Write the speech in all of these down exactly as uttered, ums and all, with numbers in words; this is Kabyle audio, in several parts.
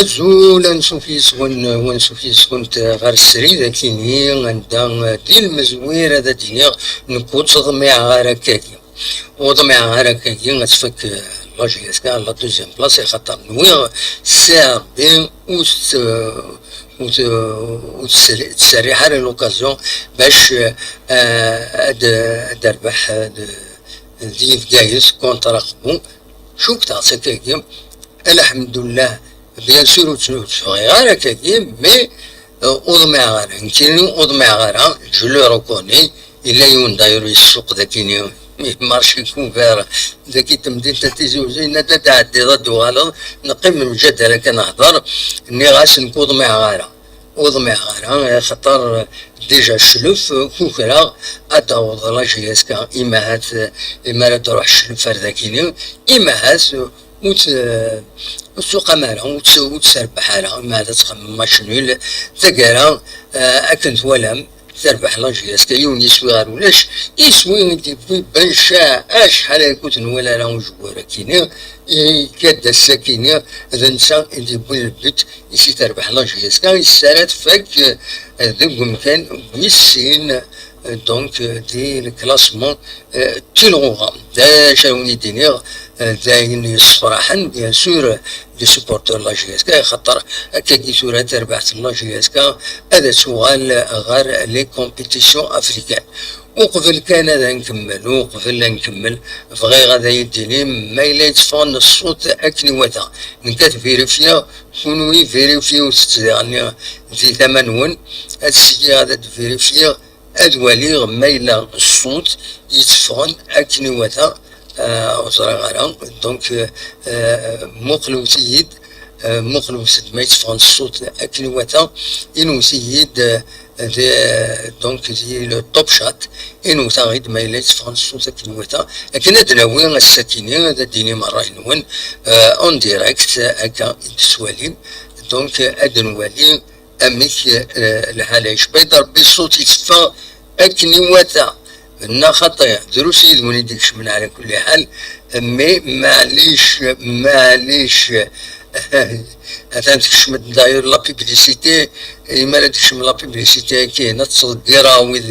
Azul, ansuf yis-wen, wansuf yis-went ɣer srid akini, anda di lmezwir ad d-iniɣ nekk ur ttḍmiɛeɣ ara akkagi. Ur ḍmiɛeɣ ara akkagi ad tfak la J S K la deuxième place, axaṭer nwiɣ sɛiɣ Rebbi ur t-, ur t-, ur t-, ttserriḥ ara l'occasion bac, eh, ad, ad d-rbeḥ, eh, di Bgayet contre Aqbu. Cukteɣ s akkagi. Alḥemdullah, bien sûr, ur tt-, ur tt-bɣiɣ ara akkagi, mais, euh, ur ḍmiɛeɣ ara. Nekkini ur ḍmiɛeɣ ara, je le reconnais. Yella yiwen d'ailleurs yessuq dakini, marché couvert, daki temdint n Tizi Uzzu, yenna-d ad d-tɛeddiḍ, ad d-tuɣaleḍ, neqqim mjaddal akka nehder. Nniɣ-as nekk ur ḍmiɛeɣ ara. Ur ḍmiɛeɣ ara, axaṭer déjà cclef, kukreɣ ad d-taweḍ la J S K, imahat, imi ara d-truḥ cclef ar dakini, imahat, ur tt-, ur tt-tuqam ara, ur tt-, ur tt-terbeḥ ara, imahat ad txemmem match nul, taggara, eh, akken twalam, terbeḥ la J S K, yiwen yiswi ɣer ulac, iswi i d-yewwi Benca, acḥal ay kut nwala ara ujewwur akini, ikad ass-akini, d netta i d-yewwin le but, i si terbeḥ la J S K, yessara tfak, eh, deg umkan wis sin, eh, donc, eh, di le classement, eh, tilɣuɣa. D acu ara wen-id-iniɣ, eh, d ayen yessefraḥen, bien sûr, eh, les supporters la J S K, axaṭer akkagi tura tarbaɛt n la J S K ad tuɣal ɣer les compétitions africaines. Uqbel kan ad nkemmel, uqbel ad nkemmel, bɣiɣ ad iyi-d-tinim ma yella yetteffeɣ-n ṣṣut akken iwata. Nekk ad vérifier, kunwi vérifier ur tettdiɣ-nni di tama-nwen, ad sliɣ ad d-vérifier, ad waliɣ ma yella ṣṣut yetteffɣen akken iwata, eh, ur ẓriɣ ara. Donc, eh, muqlewt-iyi-d, eh, muqlewt-d ma yetteffɣen ṣṣut akken iwata, inwet-iyi-d, eh, di, donc, di le top chat, inwet-aɣ-id ma yella yetteffɣen ṣṣut akken iwata, akken ad nawi ass-akini, ad d-tinim ṛṛay-nwen, eh, en direct, akka i d-tettwalim. Donc, ad nwali amek, eh, lḥal-a yecba-d Rebbi ṣṣut yetteffeɣ akken iwata. Nna xaṭi, drus yid-wen i d-ikecmen ɛla kulli ḥal, mais maɛlic, maɛlic, atan tekcem-d d'ailleurs la publicité, imi ara tekcem la publicité-agi, ad ttḍeggireɣ wid,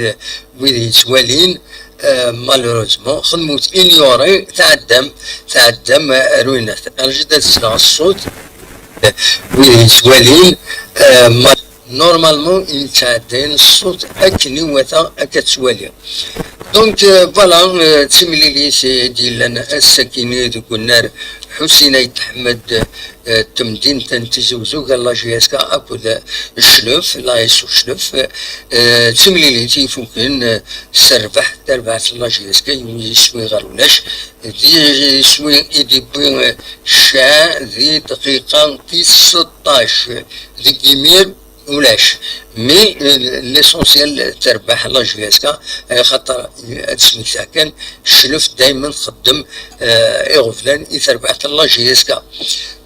wid yettwalin, eh, malheureusement, xedmut ignorer, tɛeddam, tɛeddam, eh, rwinat. Rǧu ad sleɣ ṣṣut, wid yettwalin, eh, ma-, normalement, yettɛeddayen ṣṣut akken iwata akka ttwaliɣ. Donc, eh, voilà, eh, d timlilit i d-yellan ass-akini deg unnar Ḥusin Ayt Ḥmed, eh, temdint n Tizi Uzzu, la J S K akked Cclef, la S U Cclef, eh, d timlilit i ifuken, eh, s rrbeḥ, tarbaɛt n la J S K, yiwen yiswi ɣer ulac, d yiswi i d-yewwi, eh, Cca di dqiqa tis seṭṭac, deg yimir ulac. Mais, eh, l'essentiel terbeḥ la J S K, eh, xaṭer, eh, ad smektaɣ kan, Cclef daymen txeddem, eh, iɣeblan i terbaɛt n la J S K.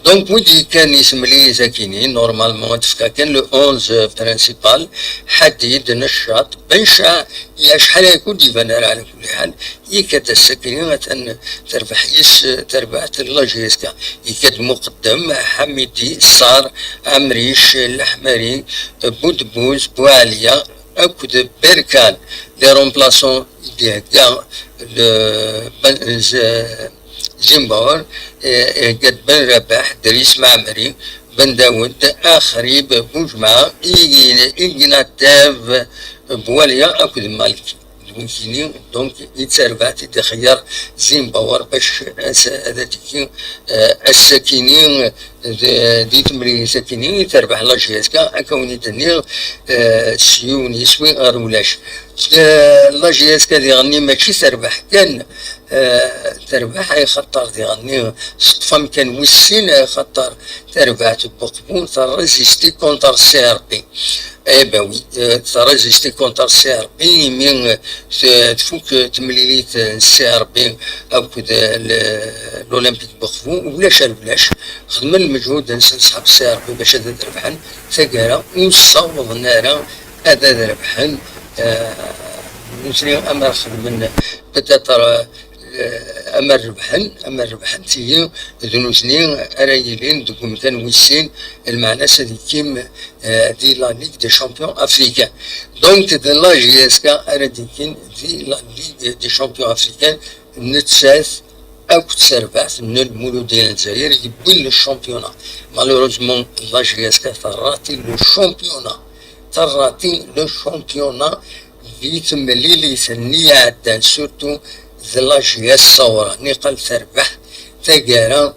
Donc, wid yekkan i temlilit akini, normalement, ad tefka kan le onze principal, Ḥadid, Neccaṭ, Benca, acḥal ay ur d-iban ara, ɛla kulli ḥal, yekka-d ass-akini, atan terbeḥ yis, terbaɛt n la J S K, yekka-d Muqeddem, Ḥamidi, Ṣar, Amric, Leḥmari, Budbuz, Buɛliya, akked Berkan, les remplaçants i d-ihegga le, ben, z-, Zimbabwe, eh, ihegga-d Ben Rabaḥ, Dris Maɛmeri, Ben Dawed, Axrib, Bujemɛa, Ig-, Ignatev, Buɛliya akked Malki. D wikini, donc, i d tarbaɛt i d-ixeyyer Zimbabwe bac as-, ad d-yekki, eh, ass-akini, d-, di temlilit akini i terbeḥ la J S K, akka wen-id-nniɣ, eh, s yiwen yiswi ɣer ulac. Eh, la J S K diɣenni mačči terbeḥ kan, eh, terbeḥ ay xaṭer diɣenni teṭṭef amkan wis sin, ay xaṭer tarbaɛt n Buqbu, terrezisti contre C R P. Eh ben oui, eh, terrezisti contre C R P, imi, eh, t-, tfuk, eh, temlilit, eh, n C R P akked, eh, le-, l'Olympique Buqbu, ulac ar ulac, xedmen lmeǧhud-nsen ṣṣḥab C R P bac ad, ad rebḥen, taggara ur ssawḍen ara ad, ad rebḥen, eh, nutni amer xedmen peut-être, eh, eh, ama rebḥen, ama rebḥen, tigi d nutni ara yilin deg umkan wis sin, lmeɛna-s ad ikkim, eh, di la Ligue des Champions Africains. Donc, d la J S K ara d-ikkin di la Ligue des Champions Africains, nettat akked terbaɛt n Lmuludya n Lezzayer yewwin le championnat. Malheureusement, la J S K terrati le championnat. Terrati le championnat di temlilit-nni iɛeddan, surtout d la J S Sawra, niqal terbeḥ taggara,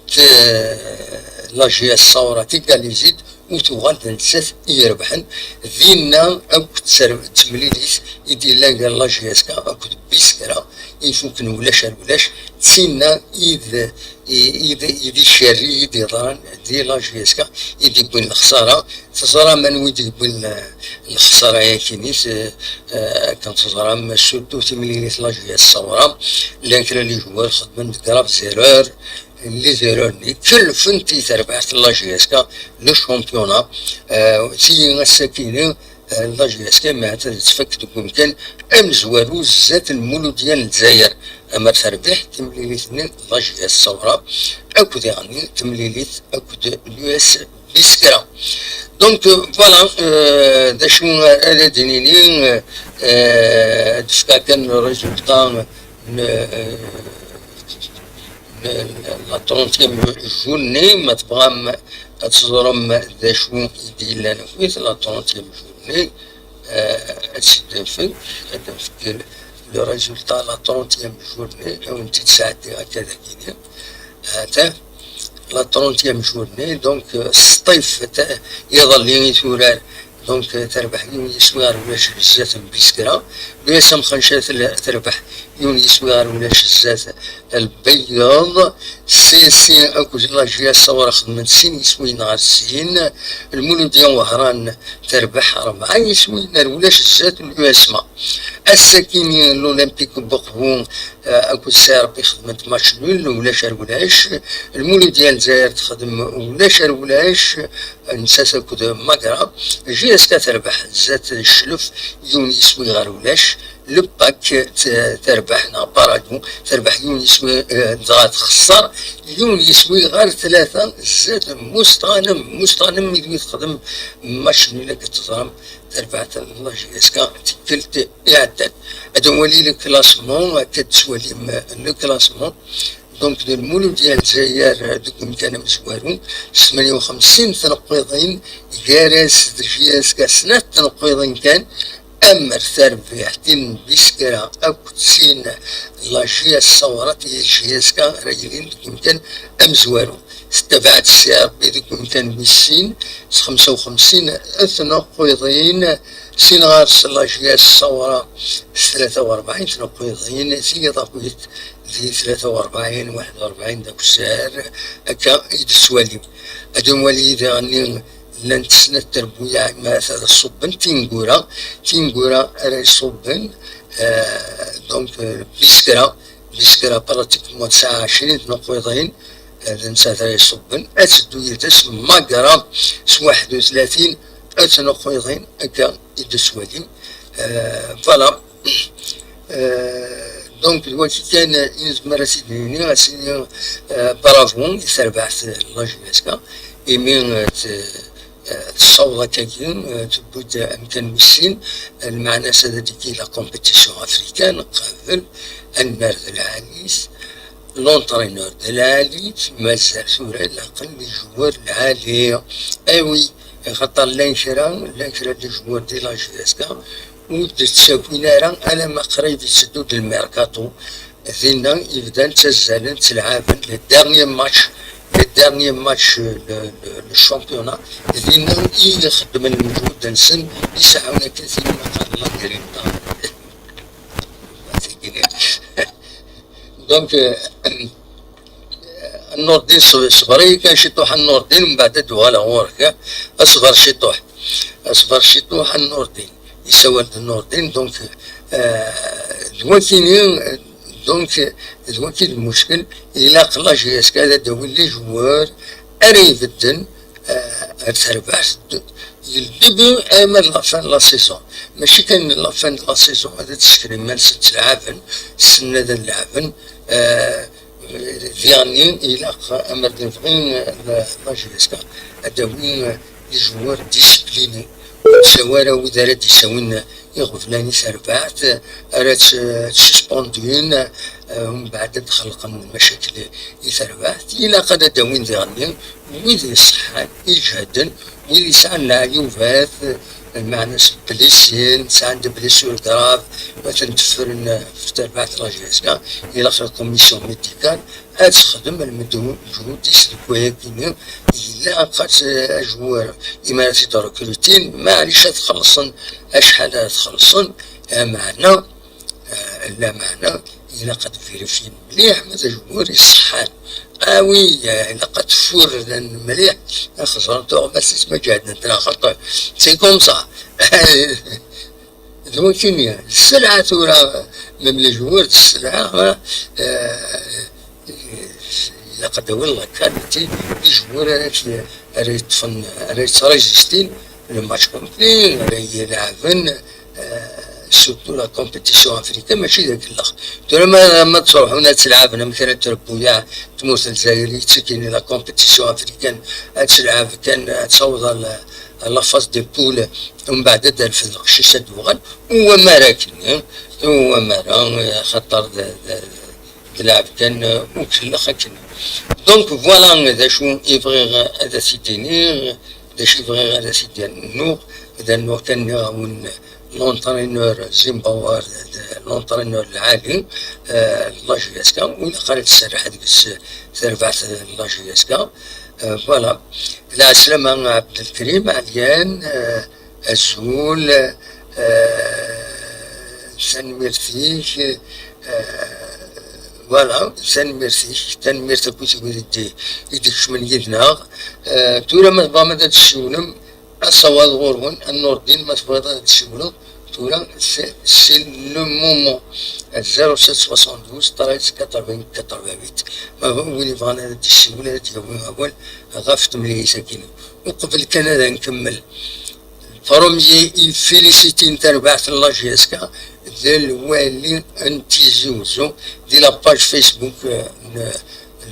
t-, la J S Sawra tigalizit u tuɣal d nettat i irebḥen. Dinna akked ter-, temlilit i d-yellan gar la J S K akked Biskra, ifuken ulac ar ulac, d tinna i d, i, i d, i d icerri i d-yeḍran di la J S K i d-yewwin lexsara. Teẓram anwa i d-yewwin, eh, lexsara-yagi-nni, eh, eh, akken teẓram, surtout timlilit la J S Sawra, llan kra n les joueurs xedmen de graves erreurs, les erreurs-nni kellfent i terbaɛt n la J S K le championnat. Eh, tigi ass-agi-nni, eh, la J S K ma ad tettfak deg umkan amezwaru zdat n Lmuludya n Lezzayer, ama terbeḥ temlilit-nni la J S Sawra akked iɣenni temlilit akked l'U S Biskra. Donc, euh, voilà, euh, d acu ara d-nini, euh, euh, d-fkeɣ kan le résultat n, euh, n, n la trentième journée, ma tebɣam ad teẓrem d acu i d-yellan akkit la trentième journée, euh, ad tt-id-nefk, ad nefk le résultat la trentième journée, ad wen-t-id-sɛeddiɣ akka dagini. Ata, la trentième journée, donc, euh, s Ṭif, ta-, iḍelli i turar, donc, euh, terbeḥ yiwen yiswi ɣer ulac zdat n Biskra. L'U S M Xenca tel-, terbeḥ yiwen yiswi ɣer ulac zdat Lbeyyeḍ. C S C akked la J S Sawra xedmen sin yiswiyen ɣer sin. Lmuludya Wehran terbeḥ rebɛa yiswiyen ar ulac zdat L'U S M. Ass-agi-nni l'Olympique Buqbu, eh, akked Sɛiṛebbi xedment match nul, ulac ar ulac. Lmuludya n Lezzayer texdem ulac ar ulac, nettat akked Magra. J S K terbeḥ zdat Cclef, yiwen yiswi ɣer ulac. Le Pac t-, terbeḥ, neɣ Paradou terbeḥ yiwen yiswi, eh, dɣa txeṣṣer yiwen yiswi ɣer tlata zdat Musṭanem. Musṭanem mi d-, mi texdem match nul, akka teẓram, terbeɛt n la J S K tikkelt iɛeddan. Ad nwali le classement, akka tettwalim le classement. Donc, d Lmuludya n Lezzayer deg umkan amezwaru, tmenya u xemsin tneqqiḍin, gar-as d J S K snat tneqqiḍin kan, am terbiɛt n Biskra akked sin la J S Sawra, J S K ara yilin deg umkan amezwaru. Tettabaɛet Sɛiṛebbi deg umkan wis sin s xemsa u xemsin tneqqiḍin, sin ɣer-s la J S Sawra s tlata u rebɛin tneqqiḍin, tiyaḍ akkit di tlata u rebɛin, waḥed u rebɛin d akessar, akka i d-tettwalim. Ad nwali daɣen llant snat terbuyaɛ ma ad ṣubben tineggura, tineggura ara iṣubben, eh, donc, eh, Biskra, Biskra pratiquement tesɛa ɛecrin tneqqiḍin, eh, d nettat ara iṣubben, ad teddu yid-s Magra s waḥed u tlatin tneqqiḍin, akka i d-tettwalim. Eh, voilà. Euh, donc, d wagi kan i nezmer ad s-id-nini, ad s-nini, euh, bravo i terbaɛt n la J S K, imi, euh, t-, euh, tessaweḍ akkagi, euh, tewwi-d amkan wis sin, euh, lmeɛna-s ad d-tigi la compétition africaine qabel, annar d lɛali-s, l'entraîneur d lɛali, mazal tura ilaqen les joueurs lɛali. Eh oui, axaṭer llan kra, llan kra n les joueurs di la J S K, ur d-ttawin ara alamma qrib yetteddu-d lmerkaṭu. Dinna i bdan ttazzalen, ttlaɛaben le dernier match, le dernier match, le, le, le championnat. Dinna i xeddmen lmeǧhud-nsen, i sɛan akken tin qqaren la grinta. Donc, euh, Nurdin, ṣ-, ṣber-iyi kan ciṭuḥ a Nurdin, mbeɛd ad d-uɣaleɣ ɣur-k. Ṣber ciṭuḥ. Ṣber ciṭuḥ a Nurdin. Yessawal-d Nurdin, donc, euh, d wakini, donc, d waki d lmuckel, ilaq la J S K ad d-awin les joueurs ara ibedden, euh, ar terbaɛt, du début arma d la fin de la saison. Mačči kan la fin de la saison ad d-ssekren iman-nsen ttlaɛaben, ssnen ad leɛben. Diɣenni ilaq, amer d-nebɣi la J S K ad d-tawi des joueurs disciplinés, ur ttawin ara wid ara d-yessawin iɣeblan i terbaɛt, ara tt-, ttsuspendin, umbeɛd ad d-xelqen lmacakel i terbaɛt. Ilaq ad d-awin diɣenni wid iṣeḥḥan, iǧehden, wid yesɛan leɛyubat, lmeɛna s blessés, sɛan des blessures graves, ma ten-teffren ɣef terbaɛt n la J S K, ilaq la commission médicale ad texdem lmejhud-is deg wayagi-nni. Ilaq ad t-, ajwar, imi ara t-id-rekrutin, maɛlic ad xellṣen acḥal ara t-xellṣen, lameɛna, eh, lameɛna ilaq ad vérifyin mliḥ ma d ajwar iṣeḥḥan. Ah oui, eh, ilaq ad t-furren mliḥ, ad xeẓren tuɣmas-is ma ǧehden-ten, axaṭer c'est comme ça. D wakken i d sselɛa tura, même les joueurs d sselɛa, eh, ilaq ad d-awin la qualité des joueurs ara k-, ara yeṭṭfen, ara yettrézistin le match complet, ara ileɛben, eh, surtout la compétition africaine, mačči d akellex. Tura ma, ma ttruḥun ad ttlaɛben amek ara trebbu ya tmurt n Lezzayer, yettakin la compétition africaine, ad tleɛb kan, ad taweḍ à la, à la phase des poules, umbeɛd ad d-terfed leqcic ad d-uɣal, u wamar akken, u wamar, axaṭer d, d, d lɛeb kan, u kellex akken. Donc voilà d acu i bɣiɣ ad as-id-iniɣ, d acu i bɣiɣ ad as-id-rnuɣ, ad rnuɣ kan nniɣ-awen l'entraîneur Zimbauer d l'entraîneur lɛali, eh, n la J S K, u ilaq ara tserreḥ deg-s terbaɛt n la J S K. Eh, voilà. Lɛeslama a Ɛebdelkrim Ɛelyan, eh, azul, eh, tanemmirt-ik, eh, voilà, tanemmirt-ik, tanemmirt akkit i wid i d-, i d-ikecmen yid-neɣ. Eh, tura ma tebɣam ad d-tessiwlem, asawaḍ ɣur-wen, a Nurdin, ma tebɣiḍ ad d-tessiwleḍ, tura c'est, c'est le moment. Zéro sept soixante-douze treize quatre-vingts quatre-vingt-huit. Ma win yebɣan ad d-yessiwel, ad d-yawi awal ɣef temlilit-agi. Uqbel kan ad nkemmel, premier i féliciter tarbaɛt n la J S K d lwali n Tizi Uzzu, di la page Facebook, euh, n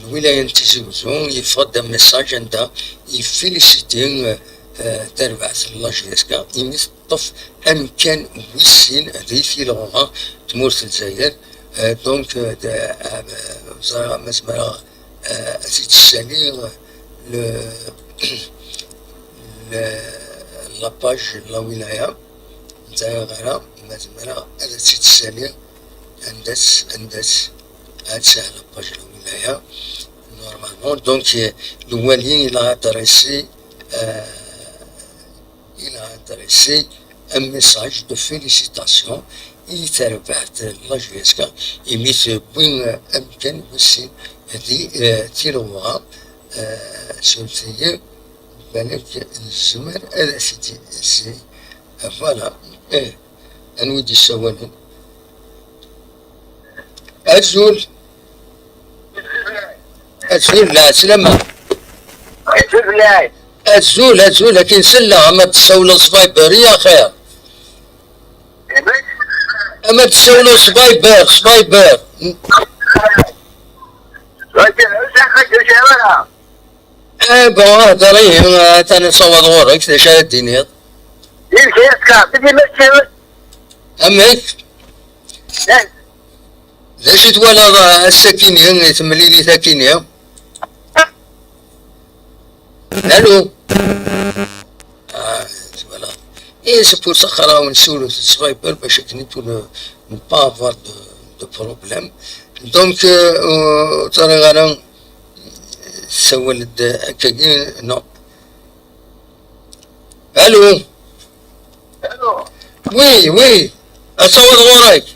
lwilaya n Tizi Uzzu, yeffeɣ-d un message anda i féliciter, euh, euh, tarbaɛt n la J S K, imi teṭṭef amkan wis sin di tilɣa n tmurt n Lezzayer. Euh, donc, euh, d-, euh, ẓriɣ ma zemreɣ, euh, ad t-id-ssaliɣ le, le, la page n la wilaya, ẓriɣ ara ma zemreɣ ad t-id-ssaliɣ anda-tt, anda-tt, ad tesɛa la page n la wilaya, normalement. Donc, euh, lwali il a adressé, euh, il a adressé un message de félicitation i terbaɛt n la J S K, imi tewwi, euh, amkan wis sin di, euh, tilɣa, euh, sumtiyi, balak nezmer ad as-id-, si-, voilà, eh, anwa i d-yessawalen? Azul. Azul, lɛeslama. Azul, azul, akin selleɣ, ama tessawleḍ s Viber, i axir. Ama tessawleḍ s Viber, s Viber. Eh, bon, hder ihi, atan asawaḍ ɣur-k, d acu ara d-tiniḍ? Amek? D acu i twalaḍ, ah, ass-akini, i temlilit akini? Allô? Ah, voilà. Et c'est pour ça, xara wen siwlet s Viber, bac akken pour ne, ne pas avoir de, de problème. Donc, euh, ur ẓriɣ ara, sawal-d akkagi, non. Allô? Allô? Oui, oui. Asawaḍ ɣur-k.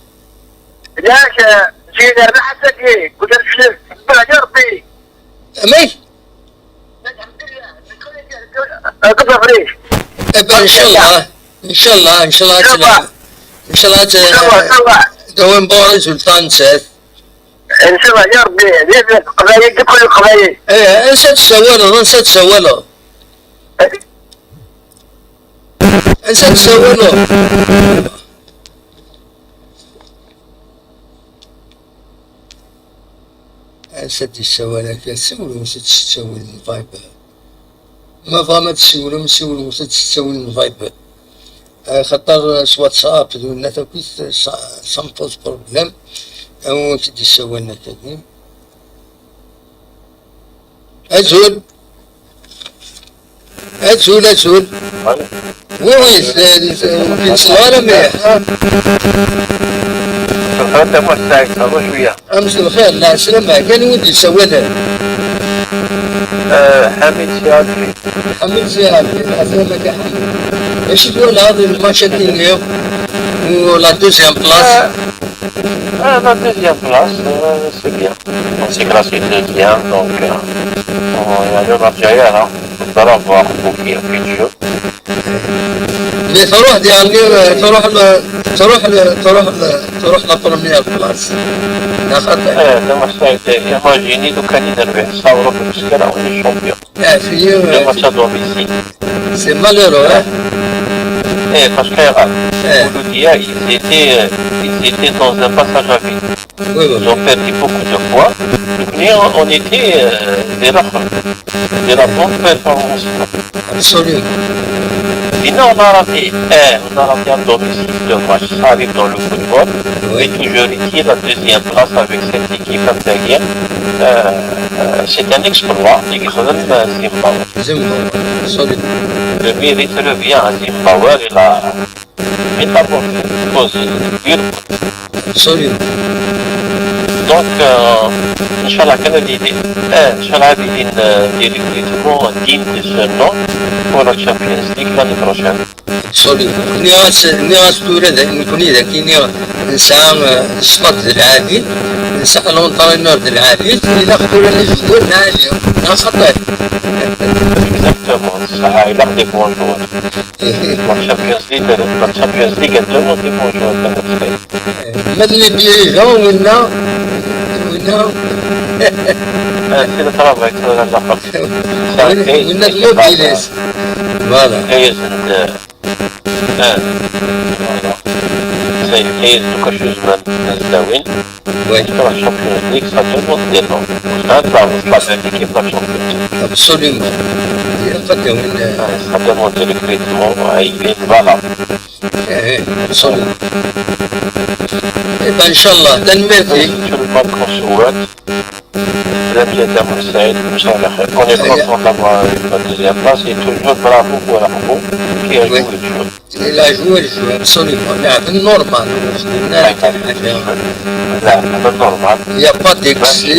Yak, euh, j'ai une race qui, vous êtes, Amek? Eh ben, inchallah, inchallah, inchallah, inchallah, dawin bon résultat, nsat. Inchallah, ya Rabbi, ya Rabbi, Qbayel, deg kul Qbayel. Eh, ansa tessawaleḍ, ansa tessawaleḍ? Ansa d-tessawaleḍ? Ansa d-yessawal akka? Siwel-as ad d-tessawel n Viber. Ma tebɣam ad tessiwlem, siwlet-d s ttawil n Viber. Axaṭer s WhatsApp d winna takit, ça, ça me pose problème. Awi k-id-yessawalen akkagi. Azul! Azul, azul! Oui, oui, c'est, c'est, ur k-id-ssawaḍ ara mliḥ. Sselxir tamurt Saɛid, ṛju cwiya. Am s lxir, lɛeslama, kan wid yessawalen. Euh, Ḥamid Si Ɛelfi. Ḥamid Si Ɛelfi, lɛeslama-k a Ḥamid. Acu twalaḍ di lmatch-agi-nni? Ou la deuxième place? Euh, la deuxième place, euh, c'est bien. On s'est classé deuxième, donc, euh, on, يعني, on a déjà, hein, bravo, hein, pour qui, pour qui joue. Mais تروح يعني، تروح ل-، تروح ل-، تروح ل-، تروح la première place. يا خاطر. Eh, d amassay, imagini lukan i nerbeḥ s Tewropa n Uskara, on est champion. Ah, c'est, euh, deux matchs à domicile. C'est malheureux, hein? Eh, parce que, euh, eh, Mouloudia, ils étaient, euh, ils étaient dans un passage à vide. Oui, oui. Ils ont perdu beaucoup de points. Mais on, on était, euh, des rares, des rares bonnes performances. Absolument. Et là, on a raté, eh, on a raté un domicile de match. Ça arrive dans le football. Oui. Mais toujours ici, la deuxième place avec cette équipe algérienne, euh, euh, c'est un exploit. Il y a quand même, euh, Zimbabwe. Zimbabwe, absolument. Le mérite revient à Zimbabwe. Il a, il a beaucoup de choses. Absolument. Donc, euh, Inch'Allah, كان لي، آه، إن شاء الله هذه دين، آه، ديال الكريتيكو، دين دي سو نو، pour la Champions League l'année prochaine. Absolument. Nniɣ-as, nniɣ-as tura d, nekkni d akini nesɛa, euh, stade d lɛali, nesɛa l'entraîneur d lɛali, ilaq tura les joueurs d lɛali. Neɣ xaṭi? Exactement. صح، ilaq des bons joueurs. La Champions League, la Champions League, elle demande des bons joueurs. Ma d les dirigeants, winna, winna. Ah, c'est le travail, c'est le travail. Winna d mobilis. Voilà. Ah, voilà. C'est, c'est quelque chose de, de, de, oui. Oui. La Champions League, ça demande des noms. Ça, ça, ça, c'est l'équipe de la Champions League. Absolument. Il y a pas de, euh, ça demande de recrutement, ouais, il est, voilà. Eh, eh, absolument. Eh ben, Inch'Allah, tanemmirt-ik. Tout le monde qu'on souhaite. Là, bien, Damar Saïd, Moussa Lakhir. On est content d'avoir eu la deuxième place et toujours bravo pour Arnaud qui a joué le jeu. Il a joué le jeu, absolument. لعب normal. لا، normal. Il n'y a pas d'excès,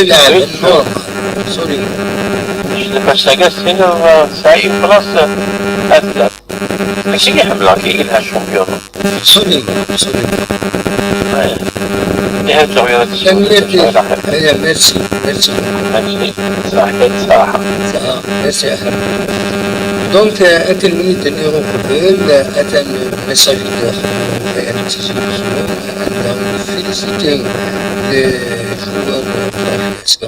لعب normal. Absolument. Je sais pas, ça gâche, c'est une, euh, ça a une place, euh, à la. ماشي كي حملة، كي يلعب شامبيون. Absolument, absolument. يا جوي، هذا الشيء. Merci, merci. ماشي، صح، صح. Merci. Donc, euh, أتن وني دنيغو قبل، أتن message de N T G, أنه féliciter les joueurs de la J S K,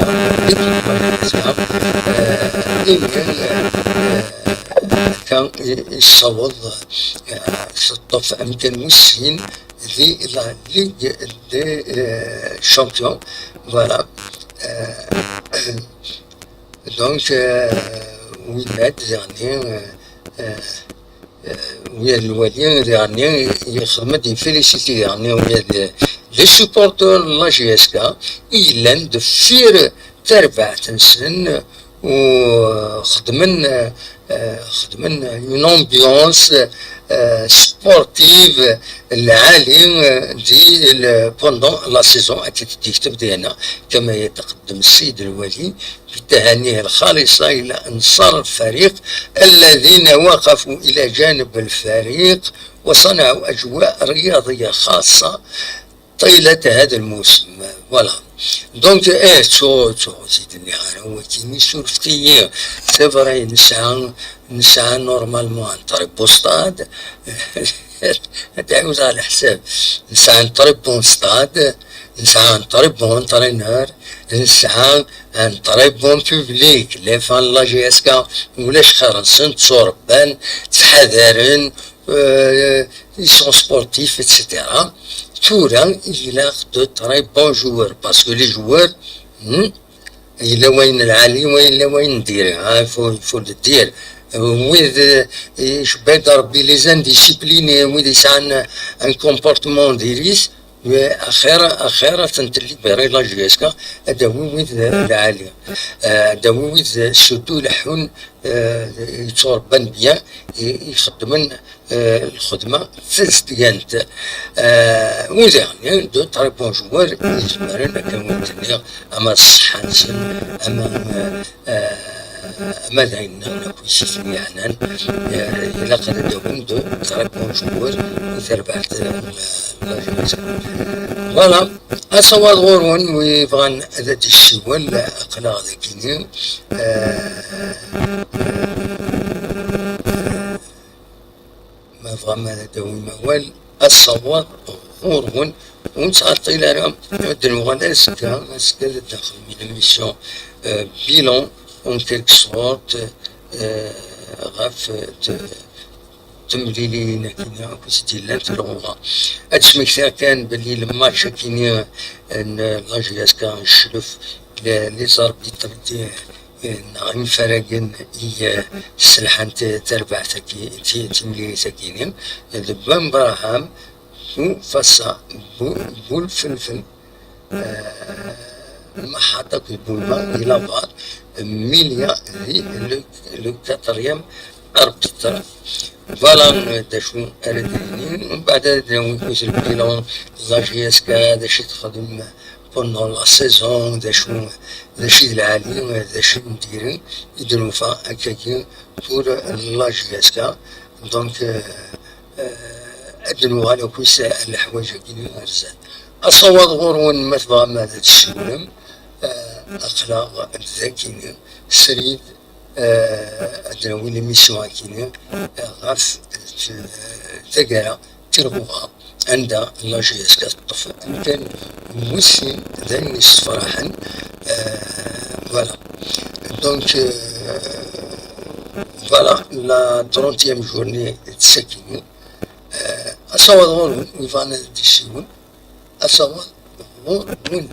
l'équipe de la J S K, euh, et bien, euh, Akka i, i yessaweḍ, eh, s ṭṭef amkan wis sin di la Ligue des, eh, Champions. Voilà. Eh, donc, eh, winna-d diɣenni, eh, eh, eh, wi-, lwali diɣenni yexdem-d, yefélicité diɣenni wi-, les supporters n la J S K i yellan deffir tarbaɛt-nsen, u xedmen, eh, xedmen une ambiance, eh, sportive lɛali, eh, di le, pendant la saison. Ad t-id-yekteb diana, كما يتقدم السيد الوالي بالتهاني الخالصة إلى أنصار الفريق الذين وقفوا إلى جانب الفريق وصنعوا أجواء رياضية خاصة طيلة هذا الموسم. Voilà. Donc, eh, ttuɣ, ttuɣ, ur t-id-nniɣ ara, wagini surfet-iyi. C'est vrai, nesɛa, nesɛa normalement un très beau stade. Ad ɛiwdeɣ leḥsab. Nesɛa un très bon stade, nesɛa un très bon entraîneur, nesɛa un très bon public. Les fans n la J S K, ulac xir-nsen, tturebban, ttḥadaren, euh, ils sont sportifs, et cetera. Tura, il a de très bons joueurs, parce que les joueurs, hmm, yella wayen lɛali, wa yella wayen n diri, hein, il faut, il faut le dire. Euh, wid, euh, icebba-d Rebbi les indisciplinés, wid yesɛan un comportement diri-s, mais axir, axir ad tent-libérer la J S K, ad d-tawi wid, euh, lɛali. Euh, ad d-tawi wid, euh, surtout leḥḥun, euh, yetturebban bien, i, ixeddmen, euh, lxedma d tazedgant. Euh, wid iɣelli, de très bons joueurs, i izemren, akken wen-d-nniɣ, ama ṣṣeḥḥa-nsen, ama, euh, ama d ayen-nniḍen akk i s-yeɛnan, euh, ilaq ad d-awin de très bons joueurs i terbaɛt, euh, n, n la J S K. Voilà. Asawaḍ ɣur-wen, wi yebɣan ad d-yessiwel, aql-aɣ dagini. Eh, ma tebɣam ad d-tawim awal, asawaḍ ɣur-wen, ur nettɛeṭṭil ara, ad d-nuɣal azekka, azekka ad d-nexdem une émission, eh, bilan en quelque sorte, eh, ɣef, eh, t-, temlilin akini akk i s-d-yellan s lɣuɣa. Ad d-smektiɣ kan belli le match akini n la J S K nclef le-, les arbitres di-, neɣ imfaragen i, eh, sselḥan t-, tarbaɛt-agi, ti-, timlilit-agi-ni, d Ben Braham, Bufassa, Bu-, Bulfelfel, eh, Maḥaṭ akked Bulma di la barre, Milia di le, le quatrième arbitre. Voilà, eh, d acu ara d-nini. Mbeɛd ad d-nawi kuẓ le bilan n la J S K, d acu i texdem pendant la saison, d acu, d acu i d lɛali, d acu i d diri, i d-nufa akkagi pour la J S K. Donc, eh, eh, ad d-nuɣal akk s leḥwayeǧ-agi ar zdat. Asawaḍ ɣur-wen, ma tebɣam ad d-tessiwlem, eh, aql-aɣ dagini srid, eh, ad d-nawi l'émission akini, eh, ɣef t-, taggara tirɣuɣa, anda la J S K teṭṭef amkan n wis sin, d ayen yessefraḥen. Eh, voilà. Donc, eh, voilà, la trentième journée de Sakini. Eh, asawaḍ ɣur-wen, wi bɣan ad d-yessiwel, asawaḍ ɣur-wen.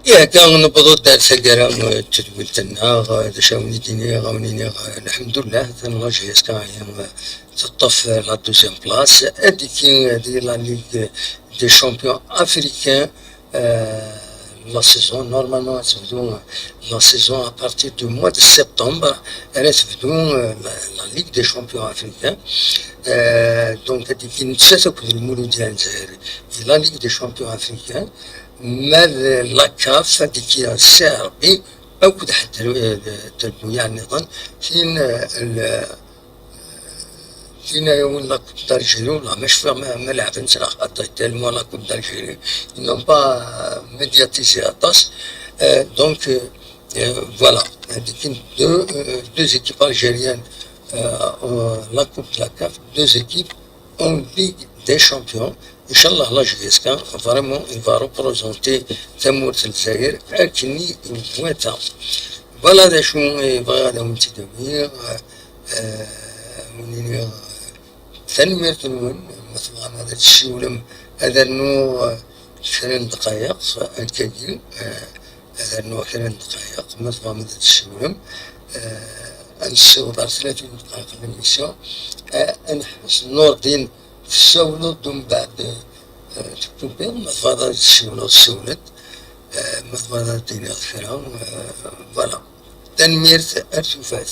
Yak, Kan newweḍ-d ar taggara n tedwilt-nneɣ, d acu ara wen-id-iniɣ, ad wen-iniɣ, lḥemdullah, atan la J S K teṭṭef la deuxième place. Adiki di la Ligue des Champions Africains, euh, la saison, normalement, ad tebdu la saison à partir du mois de septembre, ara tebdu, euh, la, la Ligue des Champions Africains. Euh, donc, adiki nettat akked Lmuludya n Lezzayer di la Ligue des Champions Africains. Ma d la CAF, ad d-ikkir Sserbi akked ḥedd, eh, d-, d-, d-, nniḍen. Tin, eh, l-, tin ara yawin la Coupe d'Algérie, wala ma cfiɣ ma, ma leɛben-tt neɣ xaṭi, tellement la Coupe d'Algérie, ils n'ont pas, euh, médiatisé aṭas. Euh, donc, euh, euh, voilà. Ad d-ikkir deux, euh, deux équipes algériennes, euh, en la Coupe de la CAF, deux équipes en Ligue des Champions. Inch'Allah, la J S K, vraiment, il va représenter tamurt n Lezzayer akken i iwata. Voilà d acu i bɣiɣ ad awen-tt-id-awiɣ. Euh, wen-iniɣ, euh, tanemmirt-nwen. Ma tebɣam ad tessiwlem, ad rnuɣ, euh, kra n ddqayeq, akkagi, euh, ad rnuɣ kra n ddqayeq, ma tebɣam ad tessiwlem. Euh, ad nessiweḍ ar tlatin ddqayeq n l'émission. Euh, ad neḥbes Nurdin. Tessawleḍ-d umbeɛd, eh, tekkupiḍ, ma tebɣiḍ ad tessiwleḍ, ssiwel-d. Eh, ma tebɣiḍ ad d-tiniḍ kra, eh, voilà. Tanemmirt, ar tufat.